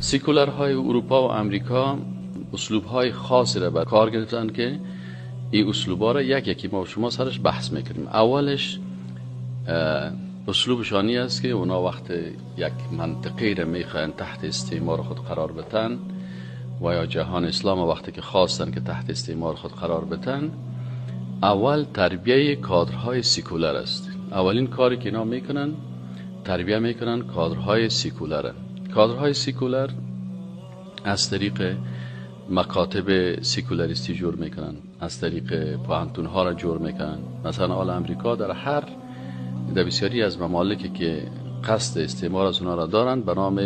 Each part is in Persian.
سیکولرهای اروپا و امریکا اسلوبهای خاصی را به کار گرفتن که این اسلوبها را یک یکی ما و شما سرش بحث میکنیم. اولش اسلوب شانی است که اونا وقت یک منطقه را میخواین تحت استعمار خود قرار بدن و یا جهان اسلام وقتی که خواستن که تحت استعمار خود قرار بدن، اول تربیه کادرهای سیکولر است. اولین کاری که اینا میکنن تربیه میکنن کادرهای سیکولر. کادرهای سیکولر از طریق مکاتب سیکولاریستی جور میکنن، از طریق پوهنتون ها را جور میکنن. مثلا آل امریکا در بسیاری از ممالکی که قصد استعمار از اونها را دارن به نام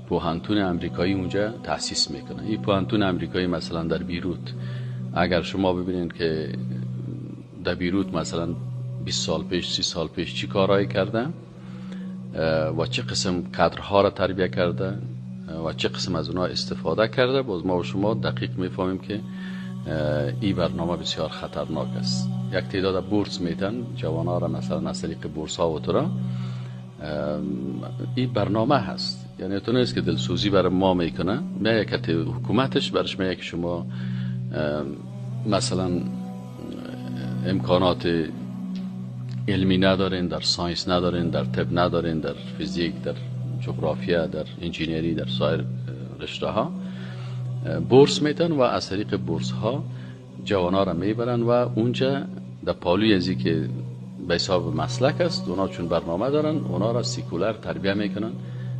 پوهنتون امریکایی اونجا تأسیس میکنن. این پوهنتون امریکایی مثلا در بیروت، اگر شما ببینید که در بیروت مثلا 20 سال پیش 30 سال پیش چی کارهایی کردن و چه قسم کادرها را تربیه کرده و چه قسم از اونها استفاده کرده، باز ما و شما دقیق میفهمیم که این برنامه بسیار خطرناک است. یک تعداد بورس میتن جوانها را مثلا از طریق بورس ها و ترا این برنامه هست. یعنی تو نیست که دلسوزی برای ما میکنه، نه یک حکومتش برش میگه که شما مثلا امکانات علمی ندارین، در science ندارین، در طب ندارین، در فیزیک، در جغرافیا، در engineering، در سایر رشته ها بورس میتن و از طریق بورس ها جوان را میبرن و اونجا در پالوی ازی که به حساب مسلک است اونا چون برنامه دارن اونا را سیکولر تربیه میکنن.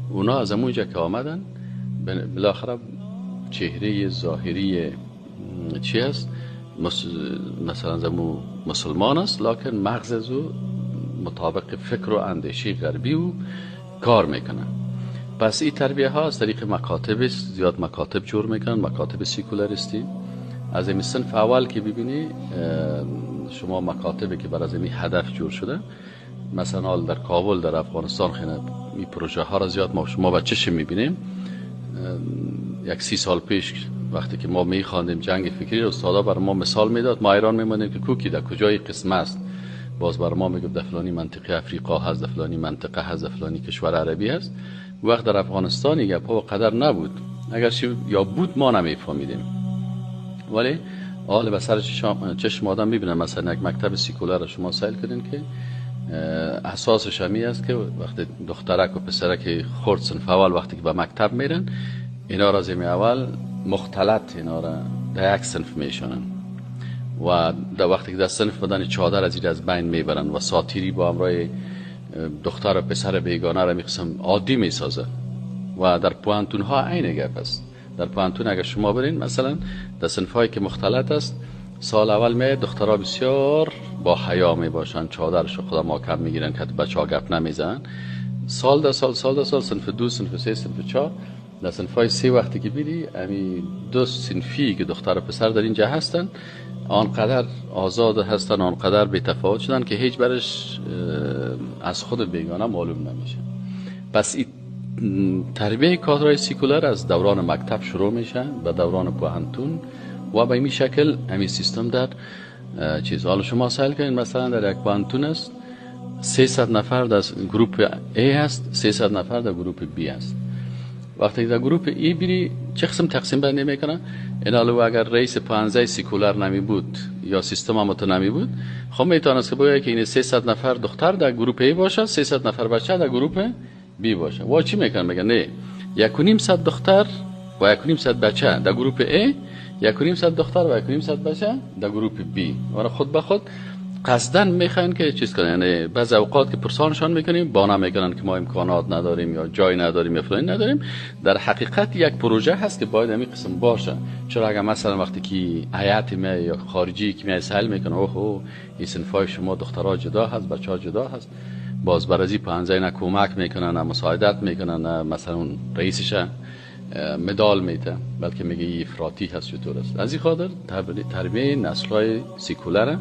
اونا از اونجا که آمدن بالاخره چهره ظاهری چی است، مثلا زمو مسلمان است، لکن مغز از او مطابق فکر و اندیشه غربی او کار میکنن. پس این تربیه ها از طریق مکاتب است، زیاد مکاتب جور میکنن، مکاتب سیکولاریستی. از این صنف اول که ببینی شما مکاتبی که بر از این هدف جور شده، مثلا در کابل در افغانستان خیلی این پروژه ها را زیاد ما شما با چشم میبینیم. یک 30 سال پیش وقتی که ما میخواندیم جنگ فکری، استادا بر ما مثال میداد، ما ایران میموندیم که کوکی در کجای قسم است، باز بر ما میگفت در فلانی منطقه افریقا هست، در فلانی منطقه هست، در فلانی کشور عربی هست. وقت در افغانستان این گپ‌ها و قدر نبود، اگر یا بود ما نمیفهمیدیم. ولی حال به سر چشم آدم میبینه. مثلا یک مکتب سیکولر شما سیل کنین که اساسش همی است که وقتی دخترک و پسرک خرد صنف اول وقتی که به مکتب میرن، اینا را زمین اول مختلط اینا را در یک صنف میشونن و در وقتی که در صنف بدن چادر از از بین میبرن و ساتیری با همراه دختر و پسر بیگانه را میقسم عادی میسازه. و در پوهنتون ها عین گپ است. در پوهنتون اگر شما برین مثلا در صنف هایی که مختلط است، سال اول می دخترها بسیار با حیا می باشن، چادرش خدا محکم میگیرن که بچه‌ها گپ نمیزنن. سال در سال، سال در سال، صنف 2، صنف 3، صنف 4، در صنف های 3 وقتی که بیری امی دو صنفی که دختر و پسر در اینجا هستن آنقدر آزاد هستن، آنقدر بی تفاوت شدن که هیچ برش از خود بیگانه معلوم نمیشه. پس این تربیه کادرهای سیکولر از دوران مکتب شروع میشه به دوران پوهنتون و به این شکل همین سیستم در چیز. حالا شما سیل کنید مثلا در یک پوهنتون است 300 نفر در گروپ A هست، 300 نفر در گروپ B هست. وقتی در گروپ A بری چه قسم تقسیم بندی میکنن؟ این اگر رئیس پوهنځی سیکولر نمی بود یا سیستم هم نمی بود، خب میتونست که بگه که این 300 نفر دختر در گروپ A باشه، 300 نفر بچه در گروپ B باشه. وا چی میکنن؟ میگن نه، 150 دختر و 150 بچه در گروپ A، 150 دختر و 150 بچه در گروپ B. و خود به خود قصدن میخواین که چیز کنن. یعنی بعض اوقات که پرسانشان میکنیم بانا میکنن که ما امکانات نداریم یا جای نداریم یا فلان نداریم. در حقیقت یک پروژه هست که باید همین قسم باشه. چرا اگر مثلا وقتی که هیئت می یا خارجی که می سهل میکنه، اوه این صنفای شما دخترها جدا هست، بچه‌ها جدا هست، باز برازی پنځه نه کمک میکنن، نه مساعدت میکنن، نه مثلا اون رئیسش مدال میده، بلکه میگه افراطی هست چطور است. از این خاطر تربیه نسل‌های سیکولر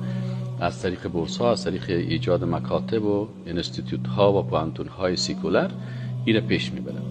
از طریق بورس ها، از طریق ایجاد مکاتب و انستیتوت ها و پوهنتون های سیکولر این پیش میبرن.